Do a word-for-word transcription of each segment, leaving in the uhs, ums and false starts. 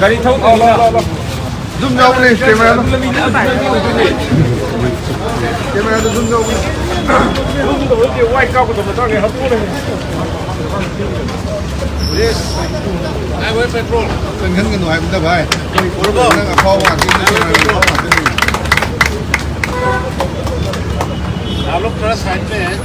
ꯒꯥꯔꯤ ꯊꯧꯗ꯭ꯔꯤꯕꯅꯤꯅ꯫ ꯖꯨꯝ ꯌꯥꯎꯕꯅꯦ, ꯀꯦꯃꯦꯔꯥꯗ꯫ ꯀꯦꯃꯦꯔꯥꯗ ꯖꯨꯝ ꯌꯥꯎꯕꯅꯦ꯫ ꯋꯥꯏ ꯀꯥꯞꯀꯗꯕ ꯃꯇꯥꯡꯅꯦ, ꯍꯥꯞꯄꯨꯅꯦ꯫ ꯈꯟꯒꯅꯨ ꯍꯥꯏꯕꯗ ꯚꯥꯏ꯫ ꯅꯪ ꯑꯐꯥꯎꯕ ꯉꯥꯛꯇꯅꯤ, ꯀꯦꯃꯦꯔꯥ ꯑꯐꯥꯎꯕ ꯉꯥꯛꯇꯅꯤ꯫ आप लोग थोड़ा साइड में हैं।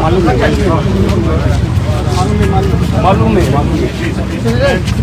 मालूम है, मालूम है। मालूम है, मालूम है।